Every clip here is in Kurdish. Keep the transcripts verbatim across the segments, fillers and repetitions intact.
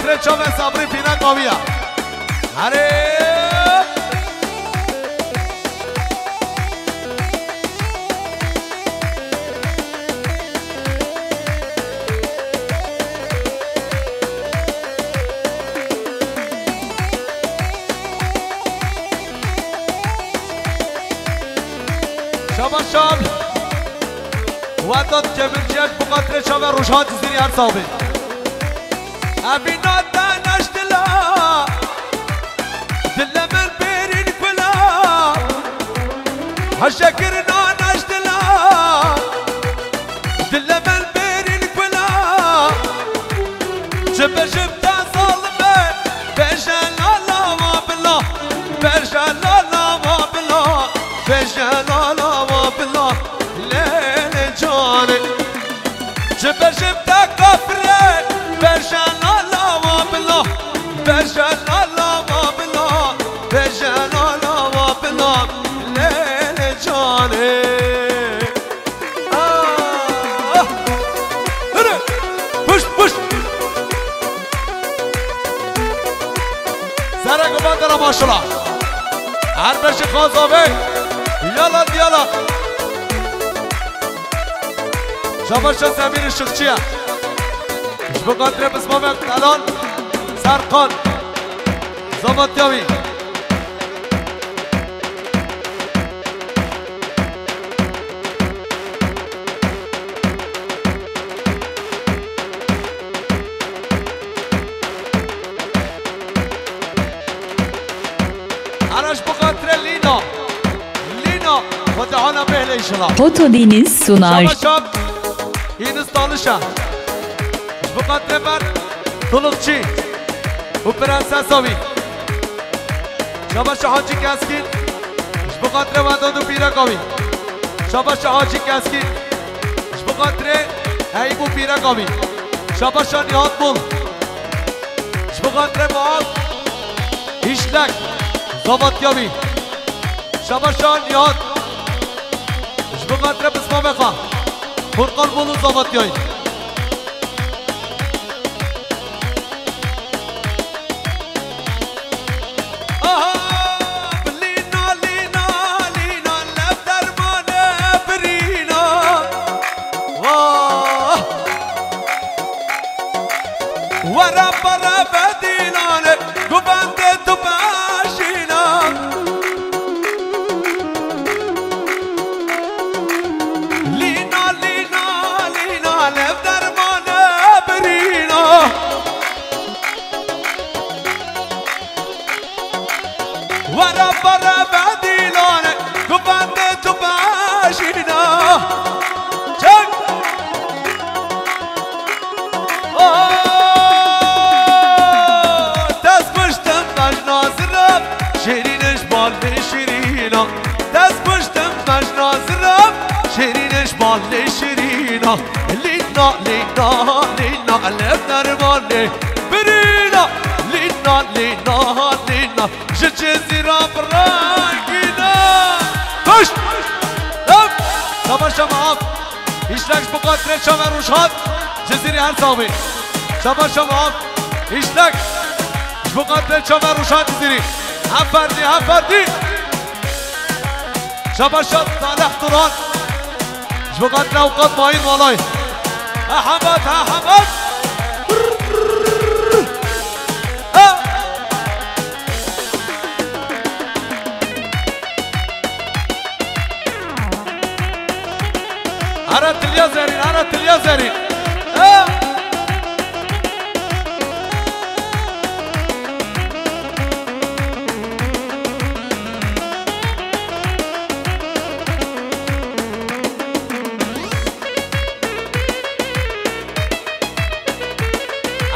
Çavê Sabrî pîrek aviya. Herê! Şabaş şab. Wedat Kemirciye ji bo xatirê çavê Rojhan Cizîrî her sax bê. Evîna te neştila, dile min bêrîn kula. Heşekirina neştila, dile min bêrîn kula. Çi bêjim te zalime, bêje lala wa bila, bêje lala wa bila, bêje lala wa bila, lê lê canê. Çi bêjim te kafir e, bêje lala wa bila, bêje lala wa bila, bêje lala wa bila, lê lê canê. Ah! Hırı! Puşt, puşt! Serek û bandera maşallah. Her beşi xaza ve. Yala diyala. Şabaşa Semîr Işıkçıya. Ji bo xatirê pismamê Telan Serkan. Zavatya wî. Ara ji bo xatirê Lîna. Lîna, xwe te hana bêhle inşallah. Foto Deniz Sunar. Şaba şab. Yunus Talişa. Ji bo xatirê me Tulukçî û prensesa wî. Şabaşa Hacî Keskîn. Ji bo xatirê Wedat û pîreka wî. Şabaşa Hacî Keskîn. Ji bo xatirê Eyîb û pîreka wî. Şabaşa Nihat Bol. Ji bo xatirê Muaz Hîşlek. Zavatya wî. Şabaşa Nihat. Ji bo xatirê pismamê xwe. Furqan Bol û Zavatyayî. Aha, Lîna, Lîna, Lîna, lev dermanê birîna. Wah! Were pere bedînane, guvendê tu beşîna. Lîna, Lîna, Lîna, lev dermanê birîna. Were pere bedîlane, guvendê tu beşîna. Çek! Oh, dest kuştim bejna zirim, şêrîn ji bal bê şirîna. Dest kuştim bejna zirim, şêrîn ji bal bê şirîna. Lîna, lîna, lîna, lev dermanê birîna. Lîna, lîna, lîna, ji Cizîra bi rengîna. Kuşt! Ev! Şabaşa me av. Hîşlek ji bo xatirê çavê Rojhan Cizîrî her sax bî. Şabaşa me av. Hîşlek ji bo xatirê çavê Rojhan Cizîrî. Hem ferdî, hem ferdî. Şabaşa Salih Turan. Ji bo xatirê Ewqat Mahîr Malay. Ehemed, Ehemed. Ha! Ara tiliya zerîn, ara tiliya zerîn. Ha!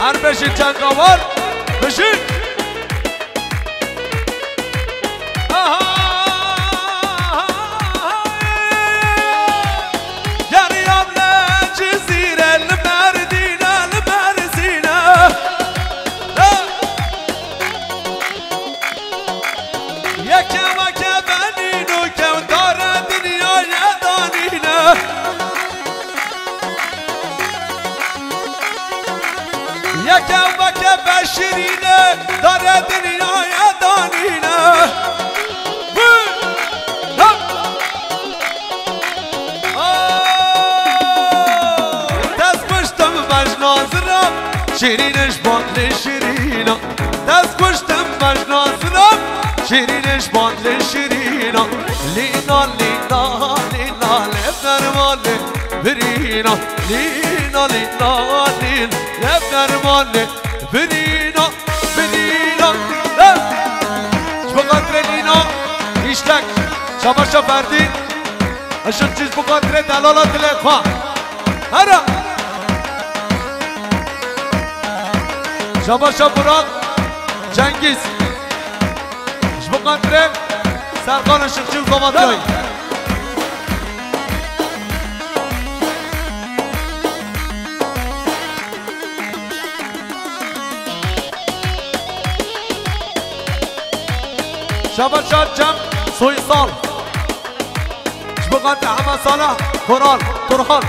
Her beşî cengawer, bijî. Aha! Geriyam li Cizîre, li Merdîne, li Mersîne. Ha! Yeke weke benîn û kewndara dinyayê danîne. Yeke weke beş Şîrîn ji bandê şîrîna, dest kuştim mejna zilam. Şîrîn ji bandê şîrîna, lîna, lîna, lîna, lê dermanê birîna. Lîna, lîna, lîna, lê dermanê birîna, birîna. Hey! Ji bo xatirê lîna, îşlek, şabaşa ferdî, ışıkçı ji bo xatirê delala dilê xwe. Hera! Şabaşa Burak Cengiz. Ji bo xatirê Serkan Işıkçı û Zamantiyoyî. Şabaşa Cem Soysal. Ji bo xatirê Ehmed Salah, Koral, Turhan.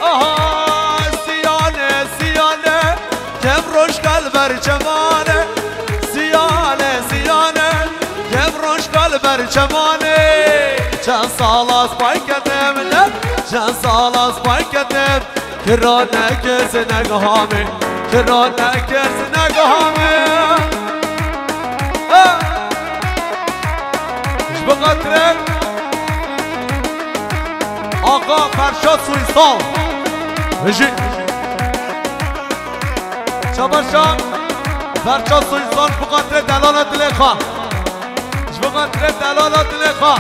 Aha, siyane, siyane, kevroş kal ber çemane. Siyane, siyane, kevroş kal ber çemane. Çend sal ez pay ketim le, çend sal ez pay ketim. Kira nekirz negahame, kira nekirz negahame. Ha! Ji bo xatirê Axa Ferşad Soysal. Bijî. Şabaşa Ferşad Soysal ji bo xatirê delala dilê xwe. Ji bo xatirê delala dilê xwe.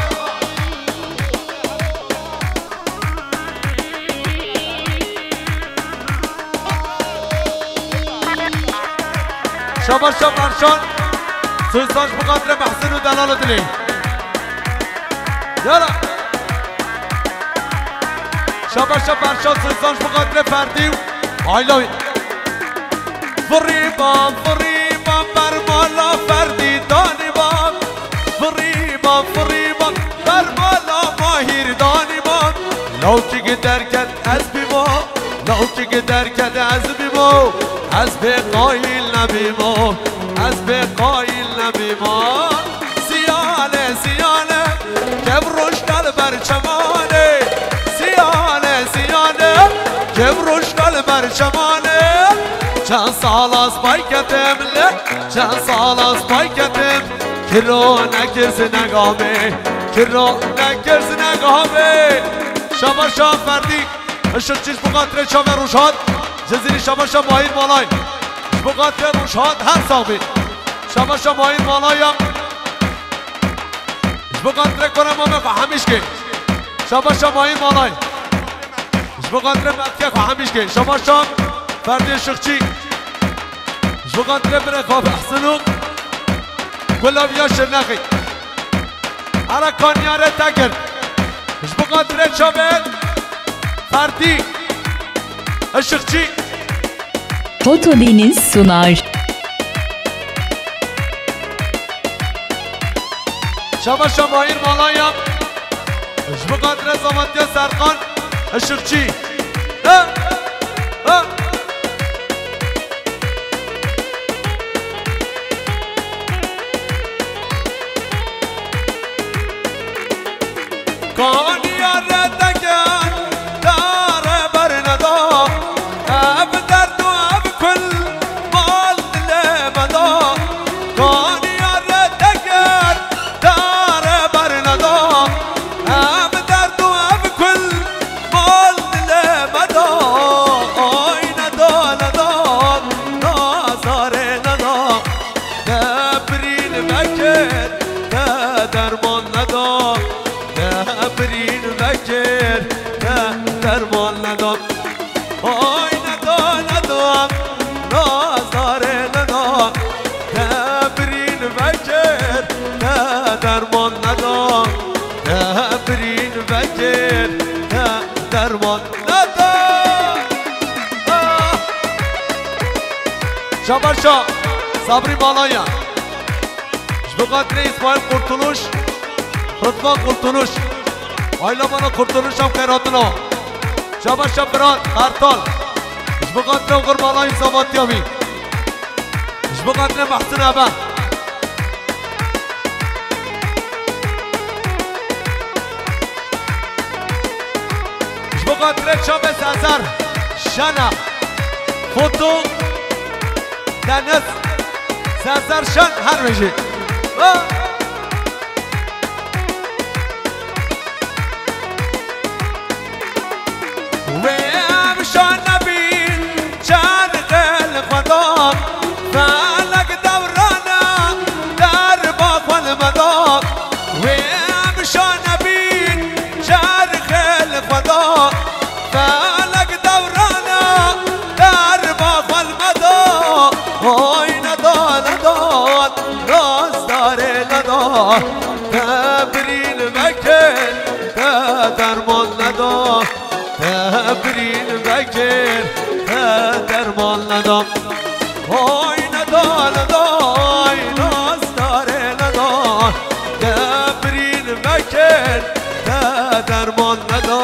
Şabaşa Ferşan Soysal ji bo xatirê Mehsin û delala dilê. Yala. Şabaşa Ferşan Soysal ji bo xatirê Ferdî û aîla wî. Firîban, firîban, bermala Ferdî danî ban. Firîban, firîban, bermala Mahîr danî ban. Lawkî derket ez bîmo, lawkî derket ez bîmo. Ez pê qayîl nebîmo, ez pê qayîl nebîmo. Siyane, siyane, kevroş kal ber çemane. Siyane, siyane, kevroş kal ber çemane. Çend sal ez pay ketim le, çend sal ez pay ketim. Kiro nekirz negame, kiro nekirz negame. Şabaşa Ferdî, Işıkçı ji bo xatirê çavê Rojhat, Cizîrî şabaşa Mahîr Malay. Ji bo xatirê Rojhat her sax bî. Şabaşa Mahîr Malay ya. Ji bo xatirê kora mamê xwe Hemîşkê. Şabaşa Mahîr Malay. Ji bo xatirê metkê xwe Hemîşkê. Şabaşa Ferdî Işıkçı. Ji bo xatirê birê xwe Behsin û Gulaviya Şirnexî. Ara Kanyare Tegir. Ji bo xatirê çavê Ferdî Işıkçı. Foto Deniz sunar. Şabaşa Mahîr Malaya. Ji bo xatirê Zamantiya Serkan Işıkçı. Ha! Ha! Kaniya re degen dare berneda. Ev derd û ev kul mal dilê me da. Kaniya re degen dare berneda. Ev derd û ev kul mal dilê me da. Ay neda, neda, nazarê neda. Te birîn vekir, te derman neda. Te birîn vekir, te derman neda. Ay neda, neda, nazarê neda. Te birîn vekir, te derman neda. Te birîn vekir, te derman neda. Ah! Şabaşa Sabrî Malaya. Ji bo xatirê Îsmaîl Kurtuluş, Rıdvan Kurtuluş, aîla mala Kurtuluş em xêr hatina. Şabaşa Biran Kartal. Ji bo xatirê Ugur Malayî Zavatiya wî. Ji bo xatirê Mehsin Ebe. Ji bo xatirê çavê Sezer Şena. Foto Deniz Sezer Şen her wê jî. Ha! Wê em şan nebîn, çar xel xwe da, felek dewrana, derba xwe li me da. Wê em şan nebîn, çar xel xwe da, felek dewrana, derba xwe li me da. Oy neda, neda, nastarê neda, te birîn vekir, te derman neda. Te birîn vekir, te derman neda. Oy neda, neda, oy nastarê neda. Te birîn vekir, te derman neda.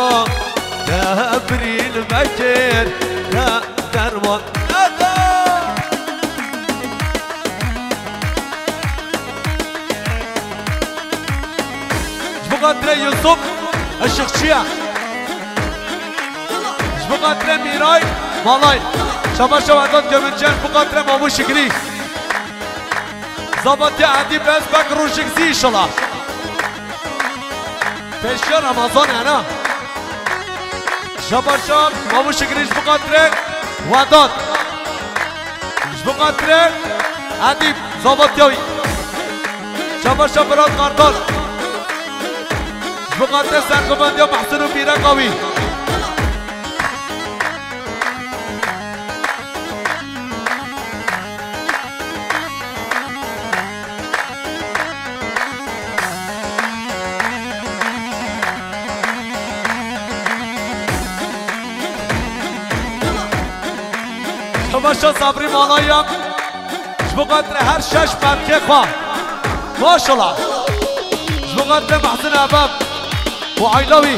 Te birîn vekir, te derman neda. Ji bo xatirê Yusuf Işıkçıya. Ji bo xatirê Mîray Malay. Şabaş şabadat Gömülçen, ji bo xatirê Mamû Şikrî. Zabatiya Edî Bezbek Rojik Zî inşallah. Pêşiya Ramazan hene. Şabaş şab, Mamû Şikrî ji bo xatirê Wedat. Ji bo xatirê Edî Zabatiya wî. Şabaş şab Birat Kartal. Ji bo xatirê sergovendiya Mehsin û pîreka wî. Şabaş şab Sabrî Malaya. Ji bo xatirê her şeş berxê xwe. Maşallah. Ji bo xatirê Mehsin Ebem û aîla wî.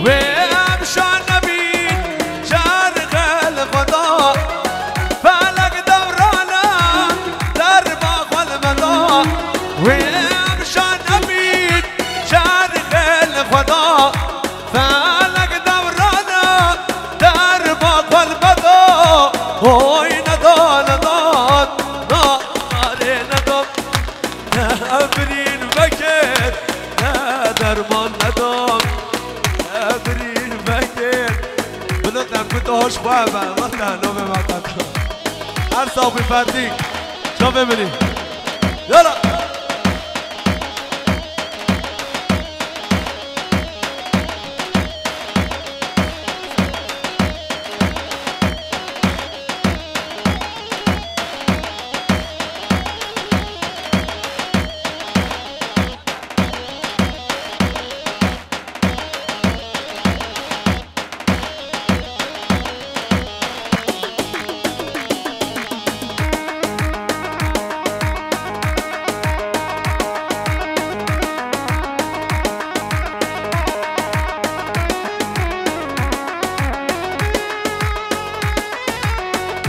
Wê em şan nebîn, çar xel xwe da, felek dewrana, derba xwe li me da. Wê em şan nebîn, çar xel xwe da, felek dewrana, derba xwe li me da. Oy neda, neda, na, narê neda. Te birîn vekir, te derman nedam. Te birîn vekir. Bilo te ku te hoş bû be, wele navê me qet. Her sax bî Ferdî. Çavê min î. Yala.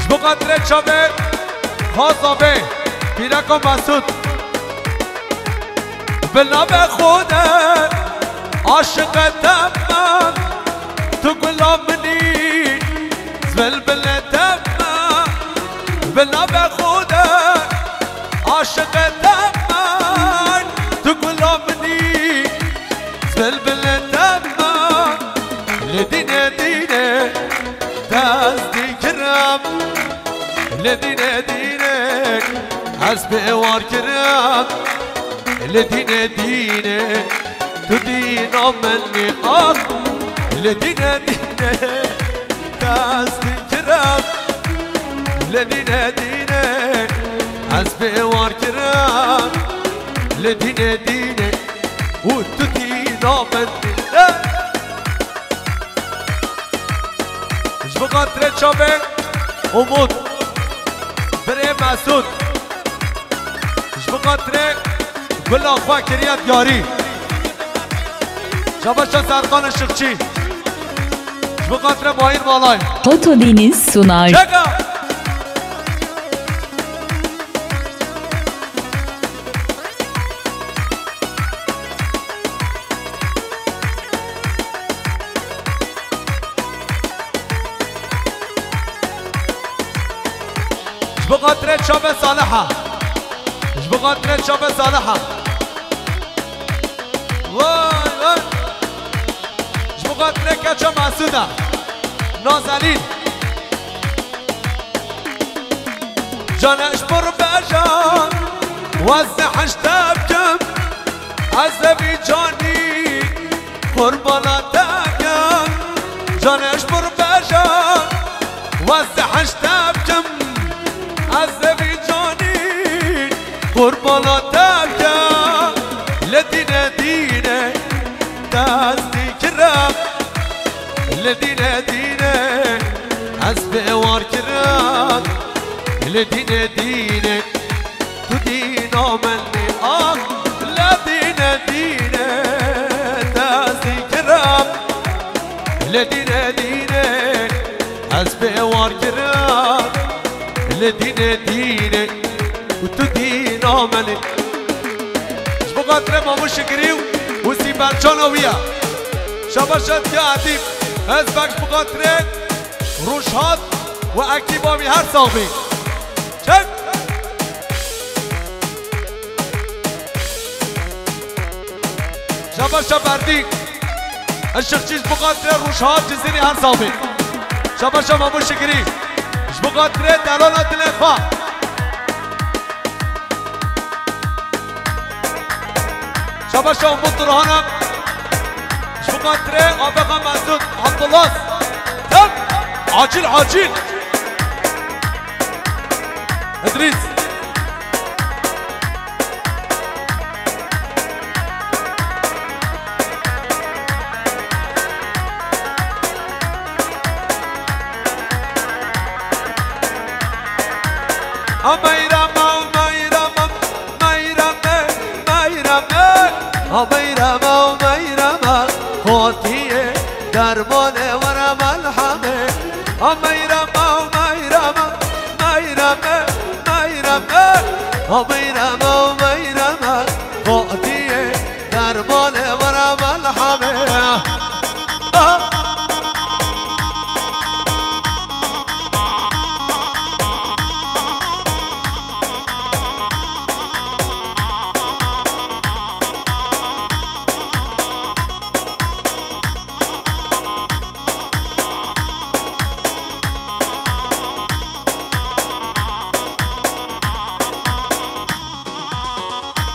Ji bo xatirê çavê Xaza bê, pîreka Mesûd. Bi navê Xwedê aşiqe te me, tu gula min î, bilbilê te me. Bi navê Xwedê aşiqe te me, tu gula min î, bilbilê te me. Li dînê dînê dest dikirim, li dînê dînê ez pê war kirim. Li dînê dînê tu dîna min î, ah. Li dînê dînê dest dikirim, li dînê dînê ez pê war kirim. Li dînê dînê û tu dîna min î. Ji bo xatirê çavê Umut, birê Mesûd. Ji bo xatirê gula xwe kiriye diyarî. Şabaşa Serkan Işıkçı. Ji bo xatirê Mahir Balay. Qoto Deniz Sunar. Çeka! Ji bo xatirê çavê Saliha. Ji bo xatirê çavê Saliha. Vay, vay. Ji bo xatirê keça Mesûda. Nazelîn. Canê ji bo bejan, wez de heşte bikim, ez ê vî canî qurbana te kim. Canê ji bo bejan, wez de heşte bikim, ez ê vî canî qurbana te kim. Li dîne dîne te ez dîkirim. Li dîne dîne ez bêwar kirim. Li dîne dîne tu dîna min î. Ah, li dîne dîne te ez dîkirim. Li dîne dîne ez bêwar kirim. Li dîne dîne û tu dîna min î. Ji bo xatirê Mamo Şikirî û Sîberçana wî ye. Şabaşa Diya Edîb. Ez bek ji bo xatirê Rûşhat û ekîba wî her sax bî. Çek! Şabaşa Berdî. Işıkçı ji bo xatirê Rûşhat Cizîrî her sax bî. Şabaşa Mamo Şikirî. Ji bo xatirê delala dilê xwe. Şabaşa Umut Turhan'a. Ji bo xatirê Abexa Mesut Abdullah. Tem. Acil, acil. Idris. A meyrama, meyrama, meyrame, meyrame. A meyrama, meyrama, xotiyê dermanê were melhemê. A meyrama, meyrama, meyrame, meyrame. A meyrama, meyrama, xotiyê dermanê were melhemê. Ah!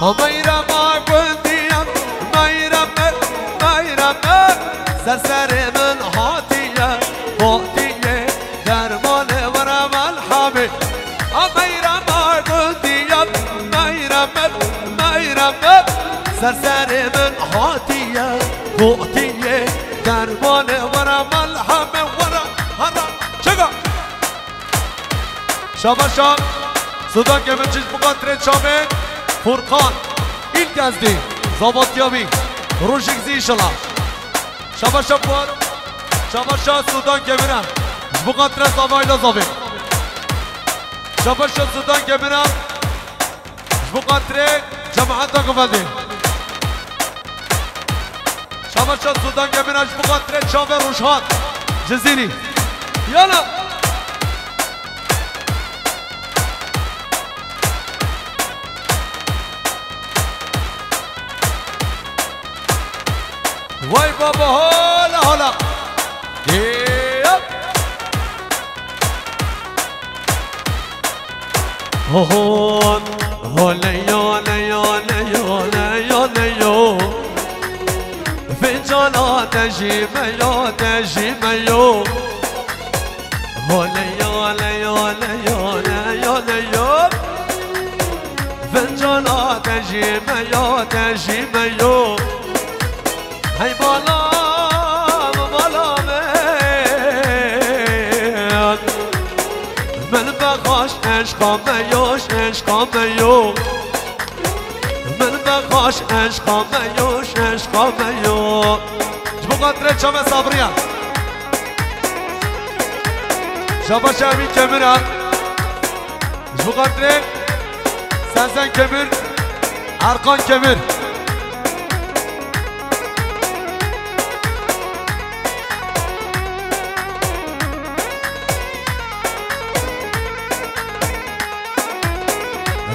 O meyrema gundiyan, meyreme, meyreme, ser serê min hatiye, hatiye, dermanê were melhemê. A meyrema gundiyan, meyreme, meyreme, ser serê min hatiye, hatiye, dermanê were melhemê, were, hara, çeka. Şabaşa Sudan Kemençî ji bo xatirê çavê Furkan İlk Ezdi, zavatiya wî. Rojek zî inşallah. Şabaşa Fuat, şabaşa Sudan Kemine. Ji bo xatirê zavayla zavê. Şabaşa Sudan Kemine. Ji bo xatirê cemaeta Guvendê. Şabaşa Sudan Kemine ji bo xatirê çavê Rojhat Cizîrî. Yala! Vay baba, hala, hala. Yep. Ho, ho, ho, le yo, le yo, le yo, le yo, le yo. Fincana te jî me yo, te jî me yo. Ho, le yo, le yo, le yo, le yo, le yo. Fincana te jî me yo, te jî me yo. Hey balam, balam, ey. Min bexş eşqa me yo, eşqa me yo. Eşqa me yo, eşqa me yo. Ji bo xatirê çavê Sabriyan. Şabaş Emîn Kemir e. Ji bo xatirê Sezen Kemir, Erkan Kemir.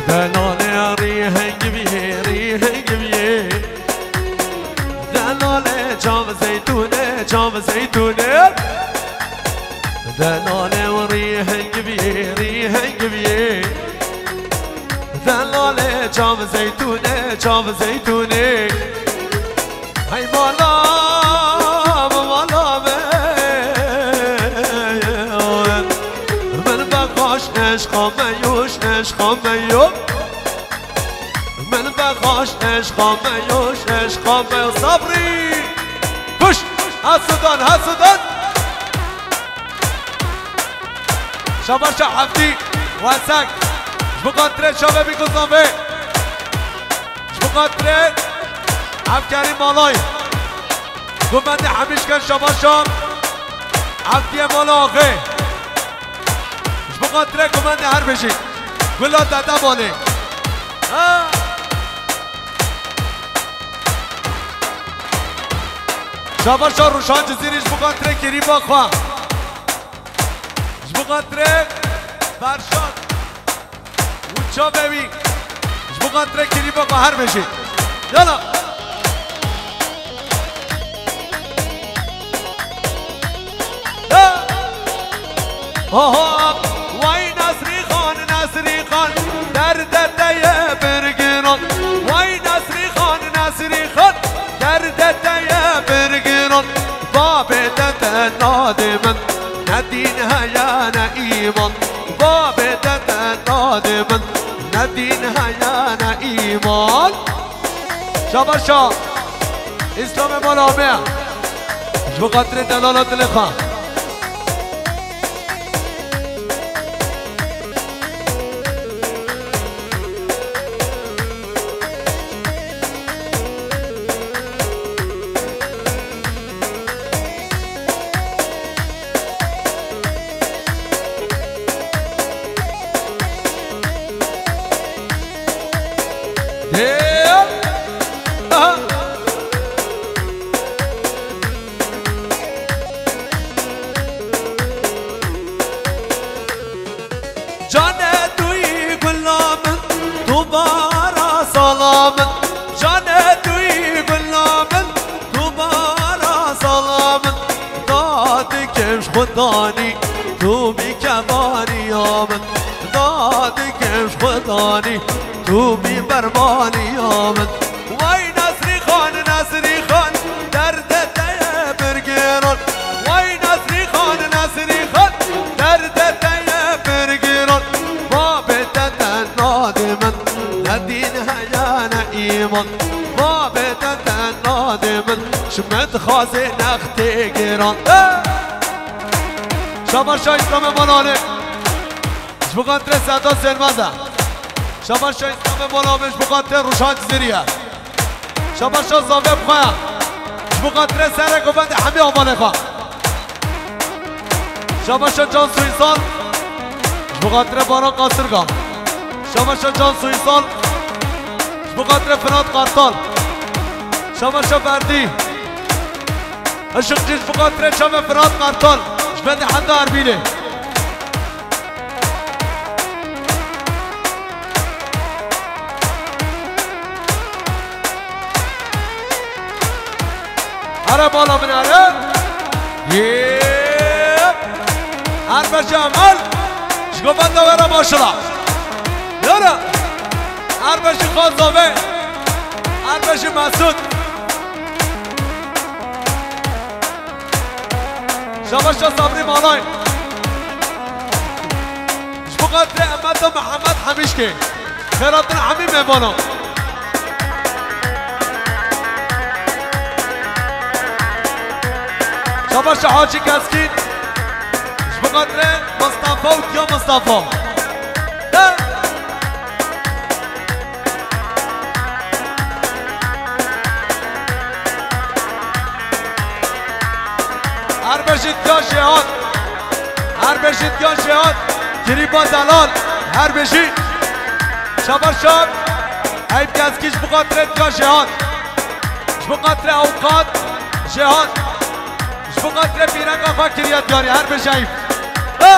Delalê rîheng biyê, rîheng biyê. Delalê çav zeytûnê, çav zeytûnê. Delalê rîheng biyê, rîheng biyê. Delalê çav zeytûnê, çav zeytûnê. Hey mala min, mala min. Min bexaş eşqa me yo, eşqa me yo. Min bexaş eşqa me yo, eşqa me yo. Sabrî. Pişt. Hesudan, hesudan. Şabaşa Evdî Wesek. Ji bo xatirê çavê Bîkuzan vê. Ji bo xatirê Evkerî Malay. Gumendê Hemîşken Şabaşa Evdiyê Mala Axê. Ji bo xatirê gumendê her bijî. Gula Dede Malê. Ha! Şabaşa Rûşan Cizîrî ji bo xatirê kirîba xwe. Ji bo xatirê Ferşad û çavê wî. Ji bo xatirê kirîba xwe her bijî. Yala. Aha, vay Nesrî Xan, Nesrî Xan, derdê te ye bir giran. Vay Nesrî Xan, Nesrî Xan, derdê te ye bir giran. Babê te te nadê min, ne dîn heye ne îman. Babê te te nadê min, ne dîn heye ne îman. Şabaşa Îslamê mala me. Ji bo xatirê delala dilê xwe. Canê tu yî gula min, tu bara sala min. Canê tu yî gula min, tu bara sala min. Dadikim ji xudanî, tu bî kevaniya min. Dadikim ji xudanî, tu bî bermaniya min. Wey Nesrî Xan, Nesrî Xan, derdê te ye bir giran. Wey Nesrî Xan, Nesrî Xan, derdê te ye bir giran. Babê te te nadê min, ne dîn heye ne îman. Babê te te nadê min, ji min dixwazê nextê giran. Hey! Şabaşa Îslamê Malanê. Ji bo xatirê Sehda Sêrmez e. Şabaşa Îslamê Malanê, ji bo xatirê Rûşan Cizîrî ye. Şabaşa Zavê bi xwe ye. Ji bo xatirê serê govendê hemî hevalê xwe. Şabaşa Cansu Îsal. Ji bo xatirê Baran Qasirga. Şabaşa Cansu Îsal. Ji bo xatirê Firat Kartal. Şabaşa Berdî. Işıkçı ji bo xatirê çavê Firat Kartal. Ji bendê heta Erbîlê. Here bala min here. Yê. Erbeşi Emel. Ji govenda we re maşala. Yara. Erbeşi Xazave. Erbeşi Mesut. Şabaşa Sabrî Malay. Ji bo xatirê Emeto Mihemed Hemîşkê. Xêratina hemî mêvanan. Şabaşa Hacî Keskîn. Ji bo xatirê Mistefa û Tiya Mistefa. De. Her bejî diya jêhat. Her bejî diya jêhat. Kirîba delal. Her bejî. Şabar şab. Eyb Gezgî ji bo xatirê diya jêhat. Ji bo xatirê ewqat jêhat. Ji bo xatirê pîreka xwe kiriye diyarî. Her bejî Eyb. Ha!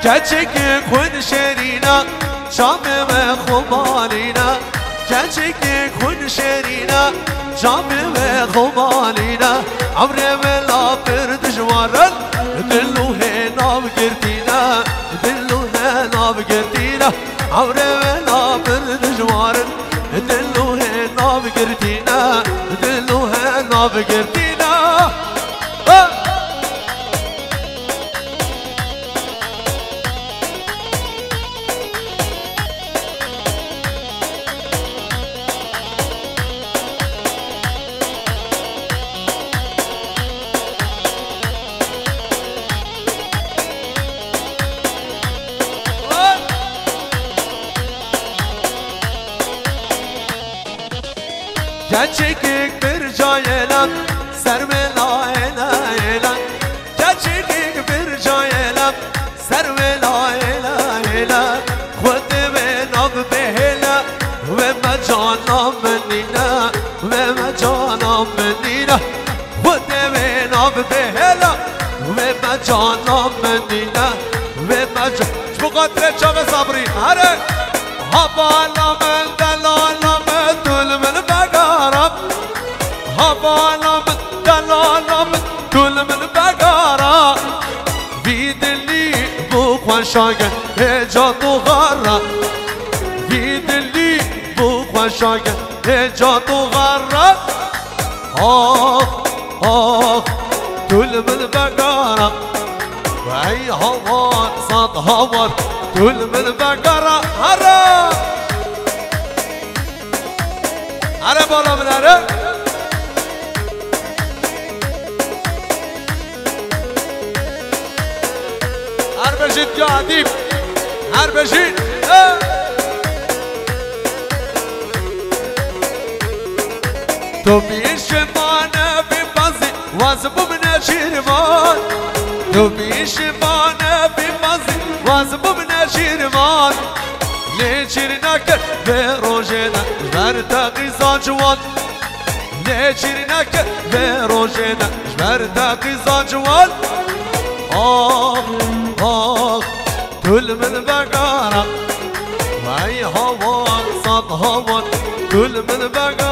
Keçikê xwin şêrîna, çavê we xumalîna. Keçikê xwin şêrîna, çavê we xumalîna. Ewrê we la pir dijwar in, dil û hê nav girtîna, dil û hê nav girtîna. Ewrê we la pir dijwar in, dil û hê nav girtîna, dil û hê nav girtîna. Ha! Keçikik bir cayela, ser wela ela ela. Keçikik bir cayela, ser wela ela ela. Xwedê wê nav bêhêla, wê me cana min nîna, wê me cana min nîna. Xwedê wê nav bêhêla, wê me cana min nîna, wê me ca-, ji bo xatirê çavê Sabrî, here. Hevala min, delala min, tu li min vegara. Hevala min, delala min, tu li min vegara. Vî dilî bû xweşa ge, hêca tu xara. Vî dilî bû xweşa ge, hêca tu xara. Ax, ax, tu li min vegara. Ey hawar, sed hawar, tu li min vegara. Here! Here bala min here. Her bejît ya Edîb. Her bejît. He! Tu bîşimane bî bazî, waz bûm neçîrvan. Tu bîşimane bî bazî, waz bûm neçîrvan. Lê çîr nekir vê rojê de, ji ber te qîza ciwan. Lê çîr nekir vê rojê de, ji ber te qîza ciwan. Ax, ax, tu li min vegara. Wey hawar, sed hawar, tu li min vegara.